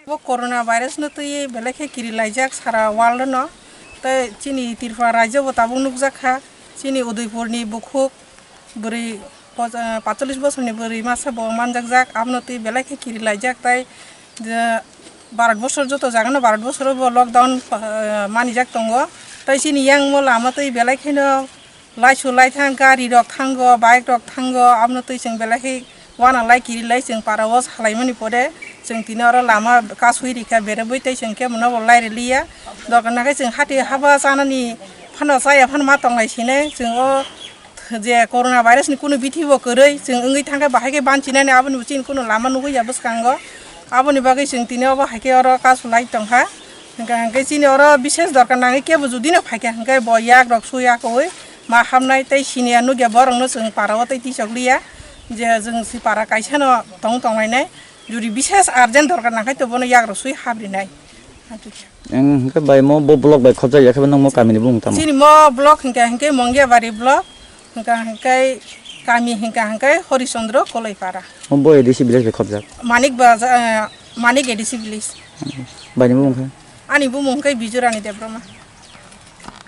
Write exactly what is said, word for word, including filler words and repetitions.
Bo corona virus no twi belai khe kiri laijak sara world no. Tei chini Tripura rajyo bo tabuk nukjak kha. Chini Udaipur ni bukhuk bwrwi pos-, ah, patchollish bosorni bwrwi masa bo manjakjak, abono twi belai khe kiri laijak, tei je Bharat bosor joto jagano Bharat bosoro bo lockdown, ah, manijak tongo. Tei chini yang mo lama twi belai kheno laisu lai thang, gari rok thango, bike rok thango, abono twi chwng belai khe wana lai kiri lai chwng para o salaimani pore chwng tini oro lama kasui rikha, berebwi tei chwng khe bono bo lai riliya. Dokan nangkhe chwng hati haba chanani phano chaya phano ma tonglai sine chwng o je corona virus ni kunu bithi bo kwrwi chwng wngwi thangkhe bahai khe banchinani aboni bo chini kunu lama nugwi ya bwskango. Aboni bagwi chwng tini obo hai khe oro kasu lai tongkha. Hwnkha hwnkhe chini oro bishes dorkar nangwi kebo judino phaikha hwnkhe bo yak rok suya koi ma hamnai tei siniya nugya borokno chwng para o tei tisok liya je chwng si para kaisa no tong tonglainai. Juri bishes urgent dorkar nangkhai to bono yak rok sui habrinai. Ang hwnkhe bai mo bo block bai khobjak ya khe bo nang mo kami ni bumung tamo? Chini mo block hwnkha hwnkhe Mongiabari block, hwnkha hwnkhe kami hwnkha hwnkhe Horichandra Koloipara. Mo bo A D C village bai khobjak? Manik Baza-, eh, Manik A D C village. Bai ni bumung khe? Ani bumung hwnkhe Bijurani Debroma.